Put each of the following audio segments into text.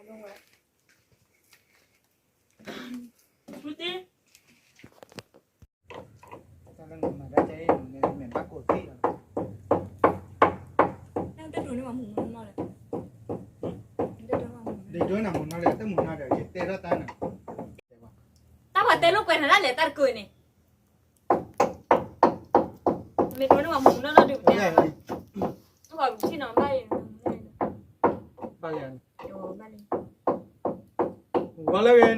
တၢ်လၢနမၤဒၣ်တဲအံၤန့ၣ် မ့ၢ်ဘၣ်ကိၣ်သံလီၤ. တၢ်ဒိးန့ၢ်မူနီၢ်လဲၣ်, ဒ်ဒိးန့ၢ်မူနီၢ်လဲၣ်, တမူနီၢ်ဒီး ယတဲထီၣ်တၢ်န့ၣ်, တၢ်ပှၤတဲလိာ်ကွဲနၤဒၣ်လဲာ် တၢ်တကိးန့ၣ်, မ့ၢ်ဒိးန့ၢ်မူနီၢ်နီၢ်ဒုးတဲ, ဘၣ်ယၤ, ဂီၤလၢဂ့ၤ နံၤလၢ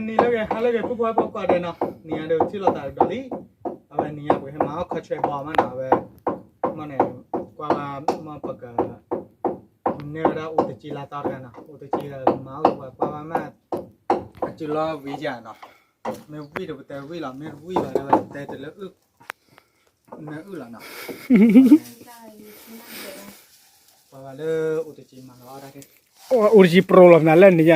ဂ့ၤ ဟါလၢဂ့ၤ ပုၢ်ဖိဝဲၢ်ဖိကိးဂၤဒဲးနီၤ, နံၤညါဒီးထံၣ်လိာ်သးကဒီးလံ, အဝဲနံၤညါပကဟဲမၤအီၣ်ခီဆွဲဘီမးနီၤ, အဝဲ မ့ၢ်န့ၣ် ကွၢ်ဘၣ်မ့ၢ်ပက န့ၢ်ဝဲဒၣ်အိၣ်တကံလါသီတဂၤနီၤ, အိၣ်တကံမၤအီၣ်ပှၤကွၢ်ဘၣ်မး, အစုလီၤဝံၤယၤနီၤ, မ့ၢ်ဝံၣ်ဒီးပတဲဝံၣ်လီၤ, မ့ၢ်တဝံၣ်ဘၣ်ဒီးဝဲတဲတလၢအုၣ်, နအုၣ်လီၤနီၤ, ကွၢ်ဘၣ်လၢအိၣ်တကံမၤလီၤအီၣ်တၢ်, အိၣ်တကံပရိလီၤနၤလၢနံၤညါ, လံနီၤ,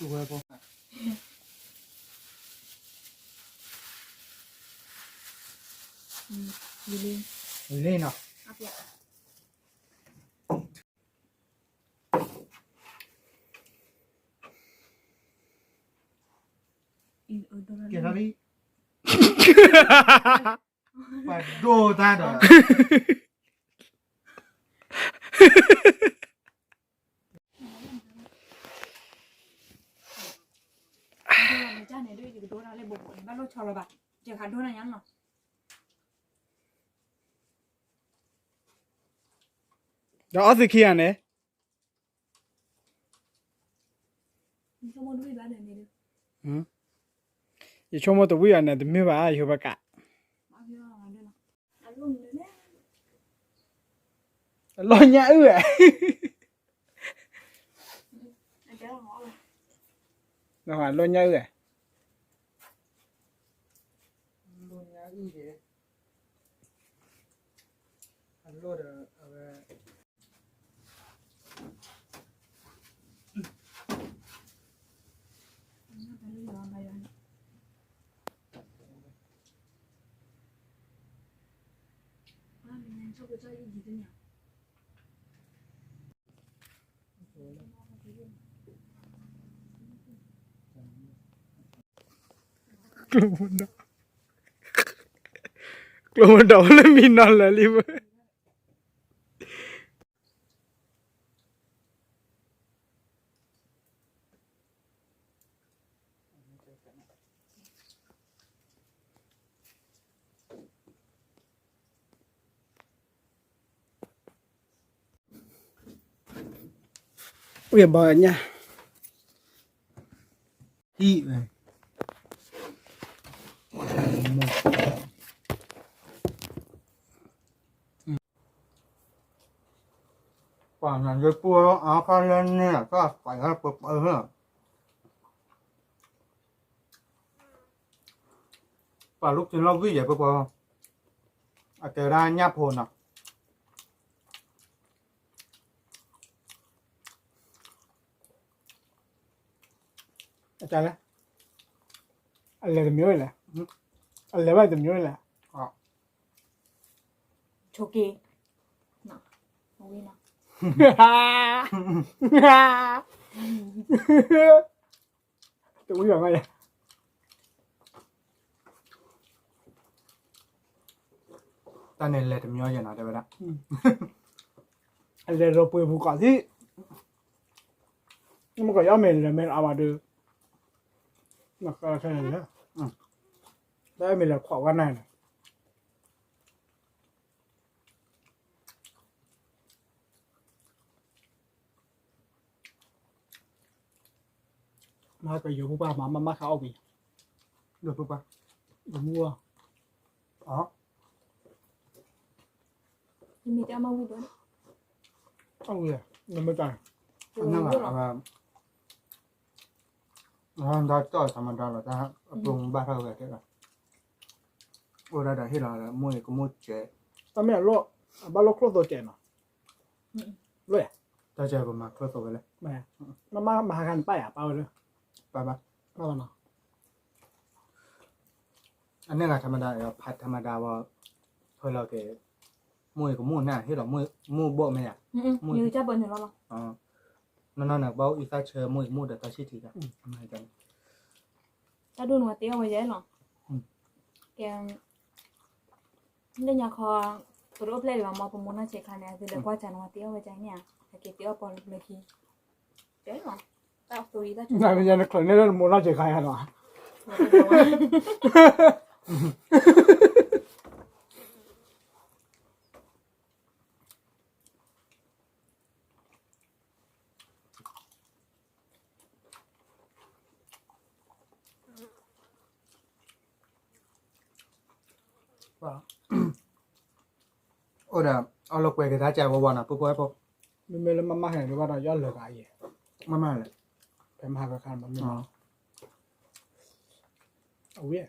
ကဲထီၣ်လံ, ပှၤဒိၣ်တၢ်ဒီး ဒီးအီၣ်သုခံဂၤန့ၣ်, ယဆိကမိၣ်တဝံၣ်ဘၣ်န့ၣ် တမ့ၢ်ဘၣ် ယဟိဘၣ်ကး, အလီၢ်ညါအုၣ်ဧါ, အလီၢ်ညါအုၣ်ဧါ, အလီၢ်ဒီးအဝဲ ကျိမဒီး, ကျိမဒီးလၢမံနီၤလၢာ်လံဝဲ. ဝံၢ်ဘီညါ, ဟံၣ်ဝဲ, ပှၤလူက့ၤလီၤဝံၣ်ယဲၢ်ပပှၤ, အကဲဒၣ်ညၣ်ဖိနီၤ, အကဲလဲၣ်, အလဲၤတမံၤဝဲလဲၣ်, အလဲၤဘၣ်တမံၤဝဲလဲၣ်, ဆိက့ၤ, တဝံၤဘၣ်မးယဲၢ် တၢ်န့ၣ်လဲၤတမံၤယဲၢ်နီၤ တဲဝဲဒၣ်, အလဲၤဒီးပှ့ၤပူၤကီးသံ, မ့ၢ်ကီးယအီၣ်မ့ၤလဲၤမ့ၢ်အါဝဲဒီး, ခဲလၢာ်, တၢ်အီၣ်မ့ၤလဲၤခွးဝဲနၤန့ၣ် မ့ၢ်ကယိၤပူၤပှၢ်မၤမၤမၤခါအီၣ်ဝံၤ, ယိၤပူၤပှၢ်, ယမူအီၤ, ယမ့ၢ်တၢ်မၤဝံၤဒီး, အီၣ်ဝံၤ, နမ့ၢ်တၢ်, အနၢ်ဘၣ်, အဝဲ, အဝဲဒၣ်ကၠီၣ်သးမၤဒါလီၤတၢ်, အပူၤဘၣ်ထီၣ်ဝဲတဲလီၤ, အိၣ်ဒၣ်ဒီးဟ့ၣ်လီၤဒီး မိၢ်အံၤကမိၢ်စဲး, တၢ်မ့ၢ်အလီၢ်, အဘၣ်လိၣ်ချိၣ်သိစဲးနီၤ, လီၤ, တၢ်စဲးပမၤချိၣ်သိဝဲလဲၣ်, မ့ၢ်မၤဟးဂၤန့ၣ်ပၢ်ယၤပၢ်ဝဲလၢ, ပၢ်ဘၣ်, ပၢ်ဘၣ်နီၤ, အန့ၣ်ဂၤထမဒါ, ဖးထမဒါဝဲ, ဖၢလီၤက့ၤ, မိၢ်အံၤကမိၢ်န့ၣ် ဟ့ၣ်လီၤမိၢ်ဘိၣ်မ့ၢ်ဧါ, မိၢ်ကၢ်ဘၢနုာ်လီၤလီၤ, နီၢ်နီၢ်န့ၣ် ဘၣ်အိၣ်အံသၣ်ဆၢမိၢ်အံၤကမိၢ်ဒီးတၢ်ဆံၣ်ထံးတၢ်, တၢ်ဒိၣ်န့ၣ်ဝဲတ့အီၣ်ဝဲယဲလီၤ, ကဲ, လၢညါခီ, ပတအိၣ်ဖျဲၣ်ဒံးဘၣ်မ့ၢ် ပမိၢ်နီၢ်ဆဲးခါန့ၣ် အသုလဲၤကွၢ်စၢ်န့ၣ်ဝဲတ့အီၣ်ဝဲယဲန့ၣ်ဧါ, ဟဲက့ၤတ့အီၣ်ပီလၢဘျၢခံ, တဲလီၤ, တၢ်အသိအံၤတၢ်ဆၢ, နချၢးန့ၢ်လၢနမိၢ်နီၢ်ဆဲးခါယါလီၤ အိၣ်ဒီး အီၣ်လၢကွဲးက့ၤတၢ်ကဲဝဲဝဲနီၤ ပှၤဖိဝဲၢ်ဖိ, မ့မ့ၢ်လၢမၤမၤဟဲန့ၣ် ဘၣ်ဒီးယီၢ်လၢာ်ဂၤအံၤ, မၤမၤလဲၣ်, ဖဲမၤဟးဂီၤခါန့ၣ်မၤမၤ, အဝဲ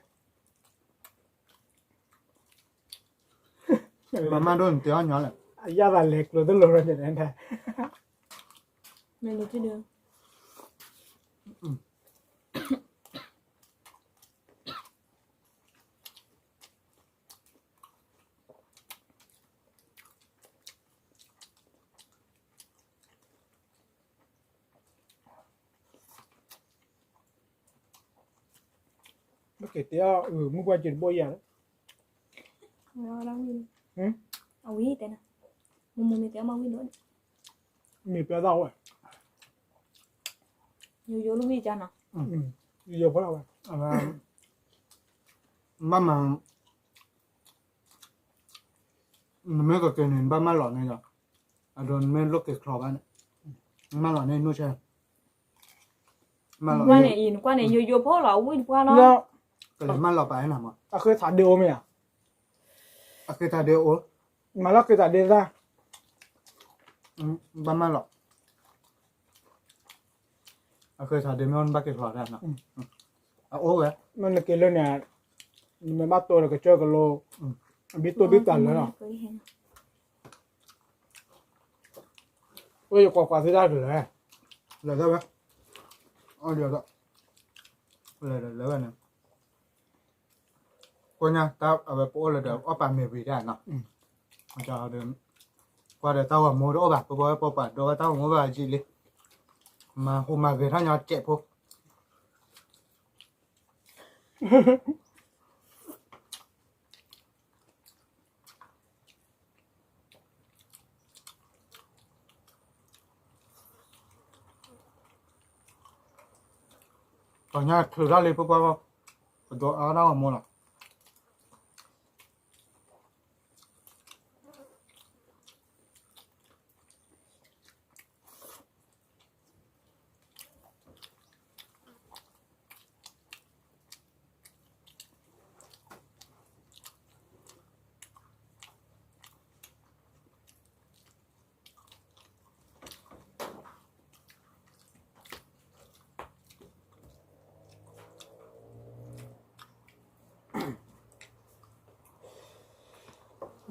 မၤမၤဒိၣ်န့ၣ်တဲအီၣ်ညီလဲၣ်, အယၢ်သးလဲၤကျိၤတလိၤရၢ်န့ၣ်, မ့ၢ်လၢတဒၢ ဘၣ်က့ၤတဲအီၤ မုၢ်ပှၢ်က့ၤတဘိယၤလၢ, အဝံၤတဲနၤ, မုၢ်မုၢ်မ့ၢ်တဲအီၤမၤဝံၤဒိၣ်န့ၣ်, မ့ၢ်ပျဲသၣ်ဝဲ, ယိယိလၢဝံၤကါနီၤ, ယိယိဖိလီၤဝဲ, ဘၣ်မၤ နမ့ၢ်ကက့ၤန့ၣ် နဘၣ်မၢလီၤန့ၣ်ဒီး, အဒိနမ့ၢ်လိၣ်က့ၤချီဘၣ်န့ၣ်, မၢလီၤန့ၣ်နိၣ်ဆဲ, မၢလီၤန့ၣ် နကွၢ်န့ၣ် ယိယိဖိလီၤ အဝံၣ်တပှၢ်လီၤ, ကလဲၤမၢလီၤပာ်နၤမး, အဃ့သးဒ့အိၣ်မ့ၢ်ဧါ, အဃ့သးဒ့အိၣ်, မၤလီၤဃ့သးဒ့သၣ်, ဘၣ်မၢလီၤ အဃ့သးဒ့မ့ၢ်အိၣ်နဘၣ်က့ၤချီတၢ်နီၤ, အအိၣ်ဝဲ, မ့ၢ်နက့ၤလၢန့ၣ်, နမ့ၢ်ဘၣ်တိၢ်ဒီးကစၢၢ်ကလိ, ဘံတိၢ်ဘံတၢ်လၢာ်လီၤ, အိၣ်ယကွၢ်ကွၢ်သ့ၣ်တၢ်ကလဲၣ်, လဲၤလၢဝဲ, အီၣ်ဒီး, လဲၤလၢဝဲန့ၣ် ကိညါတၢ်အဝဲပအိၣ်လၢဒီးအီၣ်ပာ်မ့ၢ်ဝံၤဒၣ်နီၤ, ကွၢ်ဒီးတၢ်ဂီၤမူတအိၣ်ဘၣ် ပပှၤပပှၤဒီးဝဲတၢ်ဂီၤမူဘၣ်ယံာ်လံ, မၤဟူးမၤဂဲၤထီၣ်ညီစဲးဖိ, ပှၤညါချုးထီၣ်လံပပှၤ, ပဒိးအါတၢ်ဂီၤမူလီၤ.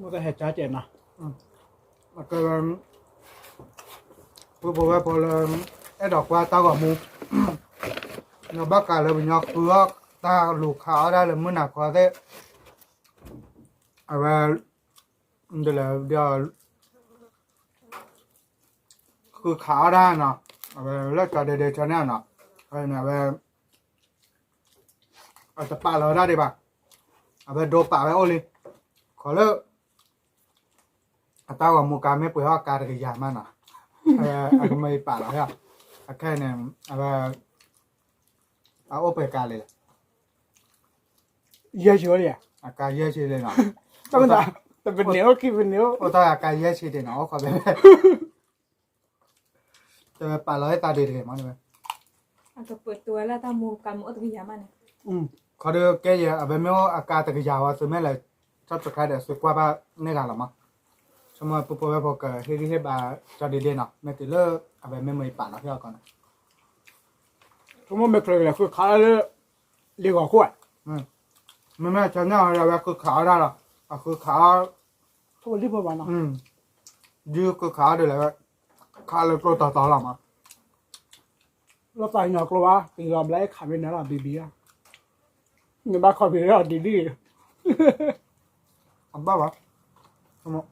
မ့ၢ်တဟဲကၠါကဲးနီၤ, အကဲဝဲ ပုၢ်ဖိဝဲၢ်ဖိလၢ အဲၣ်ဒိးကွၢ်တၢ်ဂီၤမူ, ဘၣ်ဃးလၢပညီဃုအီၣ်တၢ်လူၤခးအီၣ်တၢ်လၢမုၢ်နၤခီသ့ၣ်, အဝဲ ဒ်လဲၣ် ဃုခးအီၣ်တၢ်နီၤ, အဝဲလၢကၠီဒဲဒဲကၠီန့ၣ်နီၤ, အဝဲ အတပာ်လီၤဝဲဒၣ်ဒံးဘၣ်, အဝဲဒိပာ်ဝဲအိၣ်လံ, ခီလၢ အတၢ်ဂီၤမူကါမ့ၢ်ပှဲၤဟီၣ်ကါတကယၤမးနီၤ, အကမၢယပာ်လီၤ, အခဲအံၤန့ၣ် အဝဲ အအိၣ်ပှဲၤကါလံ, ယဲၢ်ဆံလံ, အကါယဲၢ်ဆံလံနီၤ, တပနံာ်အိၣ်ခံပနံာ်အိၣ်, အိၣ်တၢ်အကါယဲၢ်ဆံဒံးနီၤ, အိၣ်ခိးဖဲ တဝဲပာ်လီၤဟဲသးဒံးတဂ့ၤမးန့ၣ်ဝဲ, အကပှဲၤတဝဲလၢတၢ်မူကါမ့ၢ်အိၣ်တကယၤမးန့ၣ်, ခီဒုးကဲယဲၢ် အဝဲမ့ၢ်အိၣ်အကါတကယၤဝဲ သုမ့ၢ်လဲၤ subscribe ဒီးသုကွၢ်ဘၣ်န့ၢ်ဂၤလီၤမး, ဆိကမိၣ်ပုၢ်ဖိဝဲၢ်ဖိကဟ့ၣ်ဂံၢ်ဟ့ၣ်ဘါကၠီဒ့ဒ့နီၤ, မ့ၢ်တုၤလၢ အဝဲမ့ၢ်မၢယပာ်လီၤဟ့ၣ်အီၤကီးန့ၣ်, ဆိကမိၣ်မ့ၢ်ချုးကလဲၤဃုခးလၢ လံာ်ဂီၤခိၣ်ဧါ, မ့မ့ၢ်ကၠီန့ၣ်အဝဲဃုခးအီၣ်ဒၣ်လီၤ, အဃုခးအီၣ် ထိၣ်လံၣ်ဖိဘၣ်နီၤ, ဒုးဃုခးအီၣ်ဒ်လဲၣ်ဝဲ, ခးလၢကျိတီတီလီၤမး, လီၤသးကညီၤကျိဘၣ် တံၤလီၤဘျါခးမ့ၢ်နၤလီၤ ဘံဘံလီၤ, နဘၣ်ခီပ့ၤလီၤဒ်ဒ်, အဘၣ်ဘၣ်, ဆိကမိၣ်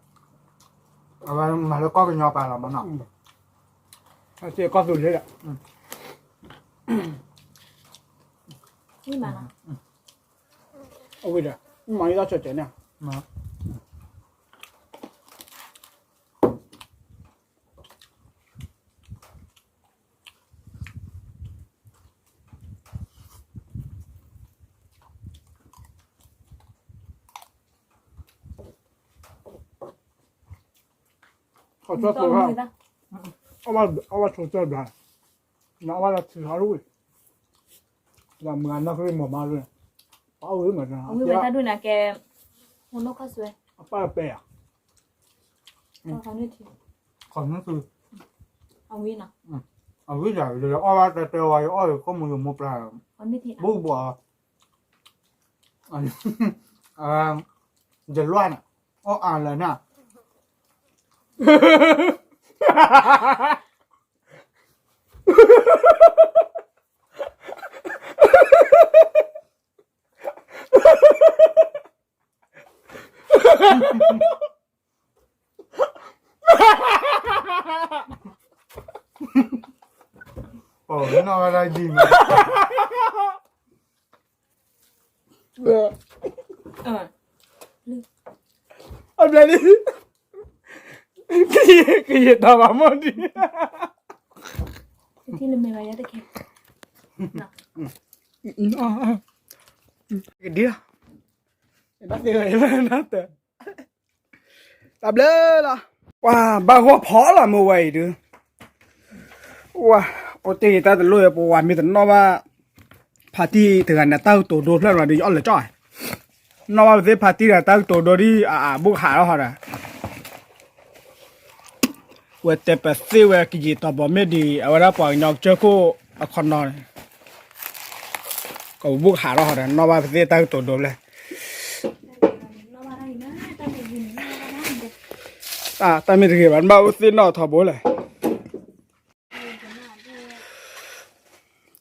အဝဲမၤလၢကီၢ်ကညီပာ်လီၤမးနီၤ, ကီၢ်သူးလ့ဒီး, အဝံၤဒီး, မၤအံၤလီၤဆီစဲးန့ၣ် အဝဲဆိကတၢၢ်ဘျါ, အဝဲလီၤထံလီၤဝံၤ, လၢမုၢ်အနီၢ်ကရံၣ်မီၤမးလၢ, ပအီၣ်ဝံၤမး, ဝံၤဝဲတၢ်ဒိၣ်န့ၣ်ကဲ, အပၢ်ပဲဧါ, ခီနုာ်သု, အဝံၤဒၣ်အီၣ်ဘၣ်တဲတဲဝဲ ယအီၣ်အံၤခိၣ်မူယမိၢ်ပျၢ်, ဘူၣ်ဘှီး, ယလွၢ်န့ၣ်, အီၣ်အါလၢၤန့ၣ် အီၣ်နီၢ်ဝဲဒၣ်ဒ်မး, အဘျဲၣ်လံ, ကယံာ်တၢ်ဘၣ်မီၢ်ဒံး, ကဒံလီၤ, တၢ်ဘျုးလီၤ, ပှၤဘၣ်ဂီၢ်ဖီလီၤမ့ၢ်ဝဲအံၤဒုး, ဝဲ, အိၣ်တ့ၢ်တၢ်တလိၣ် ပဝဲမ့ၢ်တနီၣ်ဘၣ် ဖါတံၢ်တဂၤန့ၣ် တၢ်ကတိၤဒိဖျၢၣ်လီၤဒီး ယအီၣ်လၢာ်ကၠီၣ်, နီၣ်ဘၣ်ပသ့ၣ်ဖါတံၢ်တဂၤ တၢ်ကတိၤဒိဒ်အဘိၣ်ကဟးလီၤဟီဒီး ဝဲတဲပသ့ၣ်ဝဲကယံာ်တီၤဘီမ့ၢ်ဒံး အဝဲဒၣ်ပှၤကညီကစၢၢ်ခိၣ်အခီနီၤန့ၣ်, ကဘိၣ်ကဟးလီၤဟီဒီး နီၣ်ဘၣ်ပသ့ၣ်တၢ်ကတိၤဒိဖျၢၣ်, တၢ်မ့ၢ်တဂ့ၤဘၣ် နဘၣ်အိၣ်သ့ၣ်နီၣ်ထီဘိလဲၣ်.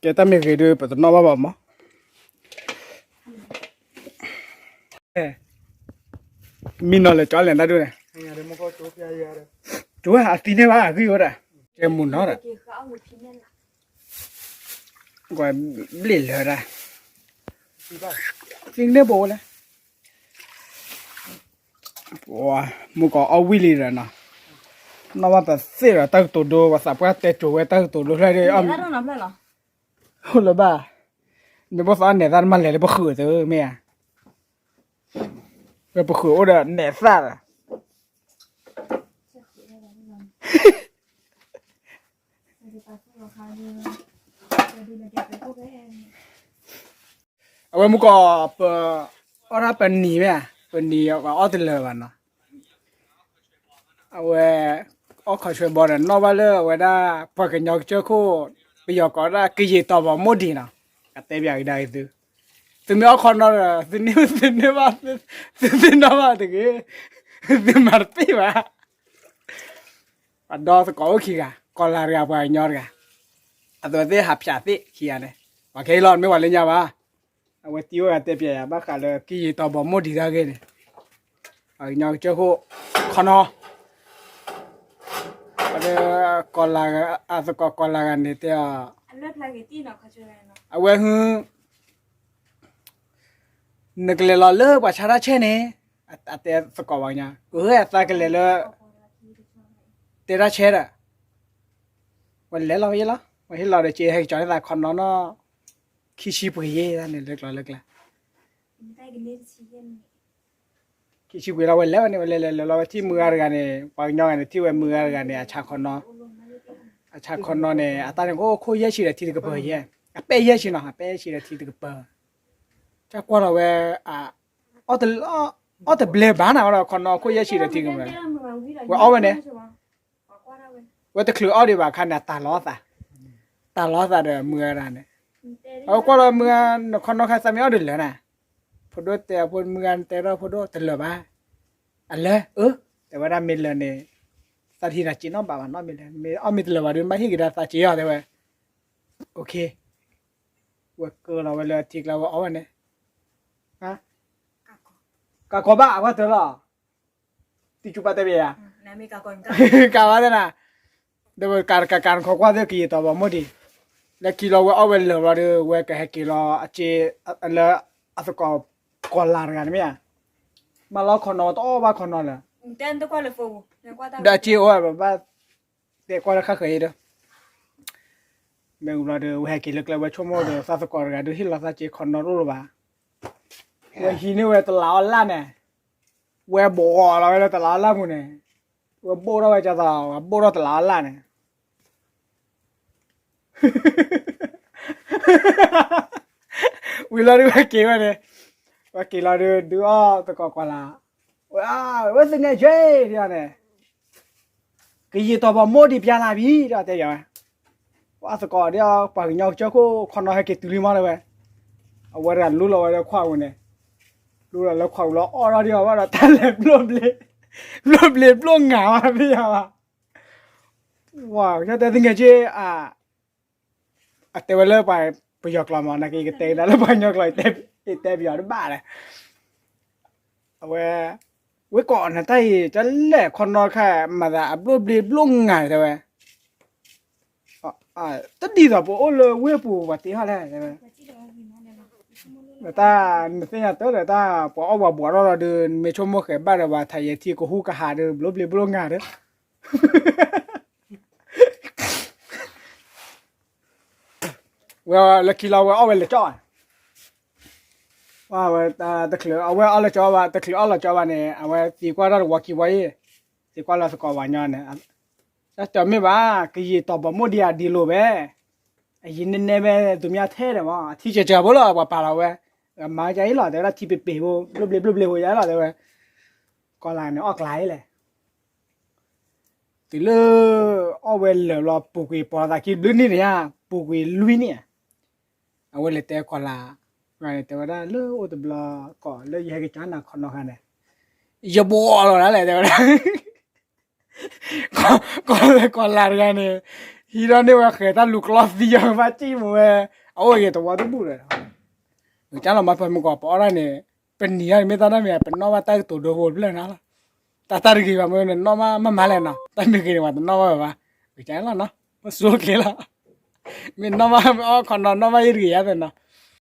ကဲတၢ်မ့ၢ်ဂ့ၤဒုး ပတနီၣ်ဘၣ်ဘၣ်မး, မံနီၤလၢာ်ကၠီၣ်လဲၣ်တၢ်ဒုးန့ၣ်, ကၠီၣ်ဝဲအသံန့ၢ်ဘၣ်အဂံၢ်ဝဲဒၣ်, ကဲမုၢ်နီၤဒၣ်, ကွၢ်ဘျ့ၣ်လၢာ်ဒၣ်, သံန့ၢ်ဘိလဲၣ် မုၢ်ကီးအီၣ်ဝံၣ်လံဒီးနီၤ, နီၣ်ဘၣ်ပသ့ၣ်ဒီးတၢ်ကတိၤဒိ ပှၤသးပှၢ်တဲစိၤဝဲတၢ်ကတိၤဒိဖျၢၣ်ဒီး, အိၣ်လၢၤဘၣ်, မ့ၢ်ဘၣ်သးအီၣ်နဲၣ်သၣ်တမၤလဲၤလၢပဃုာ်သုမ့ၢ်ဧါ, ဝဲပဃုာ်အိၣ်ဒီးနဲၣ်သၣ်ဒီး အဝဲမုၢ်ကီး ပ အီၣ်ဒၣ်ပနံၤမ့ၢ်ဧါ, ပနံၤအီၣ်တလၢာ်ဘၣ်နီၤ, အဝဲ အီၣ်ခီဆွဲဘီဒီး နီၣ်ဘၣ်လၢအဝဲဒၣ် ပှၤကညီကစၢၢ်ခိၣ် ပယီၤကိးဒၣ် ကယံာ်တီၤဘီမိၢ်ဒံးနီၤ, အတဲပၠးကဒါက့ၤသု, သုမ့ၢ်အီၣ်ခီနီၤဒီး သုန့ၢ် သုန့ၢ်ဘၣ် သု သုန့ၢ်ဘၣ်တဂ့ၤ, သုမၤတပ့ၢ်ဘၣ် ပှၤဒီသကိးအိၣ်ခံဂၤ ကီၤလၤတဂၤ ပှၤကညီတဂၤ, အသိးသ့ၣ်ဟးဖၠးသ့ၣ်ခံဂၤန့ၣ်, ပှၤခဲအံၤလီၤ မ့ၢ်ပှၤလၢညါဘၣ်, အဝဲတံၤအိၣ်ဂၤတဲပၠးယၤ ဘၣ်ဃးလၢကယံာ်တီၤဘီမိၢ်ဒံးတၢ်ဂ့ၢ်န့ၣ်, ပှၤကညီကစၢၢ်ခိၣ် ခီနီၤ, အဝဲ ကီၤလၤ အသကိးကီၤလၤဂၤန့ၣ်တဲအီၤ အဝဲဟု နကလဲၤလီၤလၢပှၤဆါတၢ်ဆဲန့ၣ်, အတဲသကိးပှၤကညီ ကဟဲအသးကလဲၤလၢ တဲတၢ်ဆဲဒီး, ဝဲလဲၤလီၤဝဲယဲလီၤ, ဝဲဟ့ၣ်လီၤဒီးက့ၤဟဲက့ၤကၠီၤန့ၢ်သးခီနီၤနီၤ, ခံဆံပှ့ၤယဲၢ်န့ၣ် လၢကျိၤလၢကျါ, ခံဆံပှ့ၤလီၤ ဝဲလဲၤဝဲန့ၣ် ဝဲလဲၤလဲၤလဲၤလီၤ ဝဲထံၣ်မုၢ်ဂၤတဂၤန့ၣ် ပှၤကညီဂၤန့ၣ် ထံၣ်ဝဲမုၢ်ဂၤတဂၤန့ၣ် အဆါခီနီၤ, အဆါခီနီၤန့ၣ် အတၢ်န့ၣ် အိၣ်ခိၣ်ယဲၢ်ဆံဒီးထံတကပၤယဲၢ်, အပဲၢ်ယဲၢ်ဆံနီၤ အပဲၢ်ယဲၢ်ဆံဒီးထံတကပၤ, တၢ်ကွၢ်လီၤဝဲ အီၣ်တဘျဲဘၣ်နၤဝဲဒီး ခီနီၤခိၣ်ယဲၢ်ဆံဒီးထံကမၢ, ဝဲအီၣ်ဝဲန့ၣ်, ဝဲတချုးအီၣ်ဒံးဘၣ်အခါန့ၣ် အတၢ်လီၤသး, တၢ်လီၤသးဒီးမုၢ်ဂၤဒၣ်န့ၣ်, အဝဲကွၢ်လီၤမုၢ်ဂၤ နခီနီၤခါသးမ့ၢ်အီၣ်ဒံးလၢာ်နၤ, ဖိဒိၣ်တဲအဖိမုၢ်ဂၤတဲဒီးဖိဒိၣ်တလၢာ်ဘၣ်, အလၢာ်, အၢ, တဲဝဲဒၣ်မ့ၢ်လၢာ်န့ၣ်, သးထံၣ်နၤစ့နီတဘးဘၣ်နီတမံၤလဲၣ်, မ့ၢ်အီၣ်မ့ၢ်တလၢာ်ဘၣ်ဒီး ဘၣ်ဟ့ၣ်က့ၤဒီးသးစ့အီၤတဲဝဲ, ဝဲကၢလီၤဝဲလၢထံကျါဝဲအီၣ်ဝဲန့ၣ်, ကးကီးဘၣ်အဝဲတၢ်လီၤ, တံၤကူပာ်တဲဘၣ်ယၤ ကးဘၣ်သ့ၣ်နၤ, ဒီးကးကးကးနခီကွၢ်သ့ၣ်ကယံာ်တီၤဘီမိၢ်ဒံး, လၢခံလီၤဝဲအီၣ်ဝဲလၢာ်ဘျီဒီး ဝဲကဟဲက့ၤလီၤအက့, လၢအသကိးကီၤလၤတဂၤန့ၣ်မ့ၢ်ဧါ, မၤလီၤခီနီၤတအီၣ်ဘၣ်ခီနီၤလၢာ်, ဒီးအက့အိၣ်ဘၣ် တဲကွၢ်လၢခါဃၢၤအံၤဒီး, မ့ၢ်ဝံၤဘျီဒီး ဝဲဟဲက့ၤလၢကျဲဝဲဆိကမိၣ်ဒီး သးသကိးတဂၤဒုးဟ့ၣ်လီၤသးက့ခီနီၤတအိၣ်လၢၤဘၣ်, ဝဲဟံးန့ၢ်ဝဲတလးအီၣ်လၣ်န့ၣ်, ဝဲဘိးလီၤဝဲလၢတလးအီၣ်လၣ်ပူၤန့ၣ်, ဝဲဘိၣ်ထီၣ်ဝဲကၢ်သီ ဝဲဘိၣ်ထီၣ်တလးအီၣ်လၣ်န့ၣ် ဝံၤလီၤဒုးဝဲက့ၤဝဲန့ၣ်, ဝဲက့ၤလီၤဒုး ဒုးအီၣ်သကိးကွၢ်လၢ်, ဝဲ ဝဲသူငယ်ချင်း ဒ်အီၤန့ၣ်, ကယံာ်တီၤဘီမိၢ်ဒံးပျၢ်လၢ်ဘံၤ ဒီးတဲယၤဝဲ, ဝဲသကိးဒ်အီၤ ပှၤကညီကစၢၢ်ခိၣ်ခီနီၤဟဲက့ၤတုၤလံမးတဲဝဲ, အဝဲတဂၤလူလီၤဝဲလၢခွးပူၤန့ၣ်, လူလီၤလၢခွးပူၤလီၤအီၣ်ထီၣ်ဒံးအီၤဘၣ်ဒီး တၢ်လဲၤဘျိၣ်ဘျ့, ဘျိၣ်ဘျ့ဘျိၣ်ငါဘၣ်မ့ၢ်ယၤဘၣ်, ဝဲ ကတဲသူငယ်ချင်း အတဲဝဲလၢပှၤပယီၤကျိာ်မး နာ်က့ ယကတဲဒၣ်လၢပှၤကညီကျိာ် ယတဲပယီၤတဘၣ်လဲၣ်, အဝဲ, ဝဲကိးနတၢ်အံၤ တလဲၤခီနီတခါ မၤသးအဘျိၣ်ဘျ့ဘျိၣ်ငါတဲဝဲ, တဒ်သိးပအိၣ်လၢဝ့ၢ်ပူၤပှၤတ့ထီၣ်လဲၣ်တဲဝဲ, တၢ်နသ့ၣ်ညါတၢ်ဒီးတၢ်ပှၤအီၣ်ပှၤဘှီးထီၣ်လီၤဒီး နမ့ၢ်ဆိကမိၣ်ဃဲၤဘၣ်ဒီး ပှၤထးယဲၤထံကဟူကဟးဒီး ဘျိၣ်ဘျ့ဘျိၣ်ငါဒီး ဝဲလၢခံလီၤဝဲအီၣ်ဝဲလၢာ်ကၠီၣ်, ဝဲတချုးအဝဲအီၣ်လၢာ်ကၠီၣ်ဘၣ် တချုးအီၣ်လၢာ်ကၠီၣ်ဘၣ်န့ၣ် အဝဲသံကွၢ်တၢ်တဝီခံဝီအံၤ, သံကွၢ်လၢသကိးပှၤညီန့ၣ်, တၢ်တမ့ၢ်ဘၣ် ကယံာ်တီၤဘီမိၢ်ဒံးအဒံးလိာ်ဝဲ, အယံာ်နဲနဲဝဲ သူများထဲတယ်မး အထံကၢၤကၢၤဖိလီၤ ပှၤပာ်လီၤဝဲ, မၤကၢ်အံၤလီၤ တဲဝဲဒၣ်ထံပ့ၤပ့ၤဖိ ဘျိၣ်ဘျ့ဘျိၣ်ဘျ့ဖိယါလီၤ တဲဝဲ, ကီၤလၤန့ၣ်အီၣ်ကျါအံၤလဲၣ် တုၤလၢ အီၣ်ဝဲလၢာ်ဘျီ ပူၤကွံာ်ပိာ်သးခံဘျုးနံၣ်န့ၣ်ဧါ, ပူၤကွံာ်လွံၢ်နံၣ်ဧါ, အဝဲလဲၤတဲကီၤလၤ, တဲဝဲဒၣ်လၢအိၣ်တဘျီ ကိးလၢယဟဲက့ၤကၠီနၤခီနီခါန့ၣ်, ယဘိးလီၤဒၣ်လဲာ်တဲဝဲဒၣ်, ကီၤလၤတဂၤန့ၣ်, ဟံးထီၣ်န့ၢ်ဝဲဃဲၤတၢ်လူၤကျီသံယီၤဘၣ်စံၣ်မူဝဲ, အအိၣ်ဂ့ၤတဝီတဘူၣ်ဒီး ကၠီလီၤမၤဖဲမုၢ်ကီး ပအီၣ်ဒၣ်န့ၣ်, ပနံၤဒၣ်န့ၣ်မ့ၢ်တၢ်ဒၣ်မ့ၢ် ပနီၣ်ဘၣ်တၢ်ကတိၤဒိဖိတဖျၢၣ်န့ၣ်လီၤ, တၢ်တၢ်တဂ့ၤဘၣ်မ့ၢ် နနီၣ်ဘၣ်မးမးလဲၣ်နီၤ, တၢ်မ့ၢ်ဂ့ၤန့ၣ် ပှၤတနီၣ်ဘၣ်ဝဲဘၣ်, ကၠီလီၤနီၤ, ပဆိက့ၤလီၤ, မ့ၢ်နီၣ်ဘၣ်အီၣ်ခီနီၤ နီၣ်ဘၣ်ယတဂ့ၤယါသ့ၣ်နီၤ,